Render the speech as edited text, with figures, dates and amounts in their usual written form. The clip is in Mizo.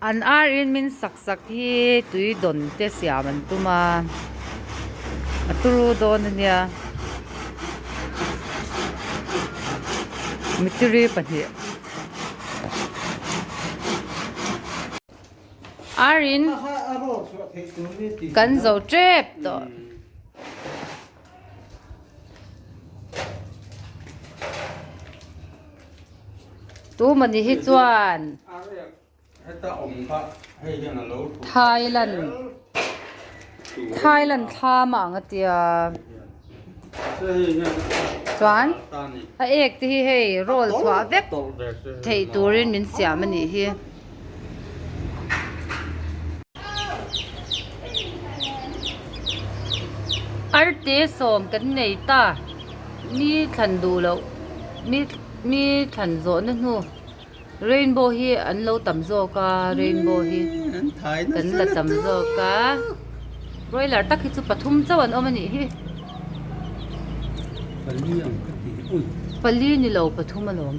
An ar in min sak sak hi tui dawn te siam an tum a, a turu dawn a nia. Mitiri pahnih. Ar in kan zo tep tawh. Tumani hi chuan Thailand Thailand thlam a ang a tia chuan a ek te hi hei roll chhuah vek theih turin min siam a nih hi. Arte sawm kan nei ta mi thlan duh loh mi mi thlan zawh na hnu rainbow hi an lo tam zawk a rainbow hi kan la tam zawk a broiler tak hi chu pathum chauh an awm a nih hi pali ni lo pathum alawm.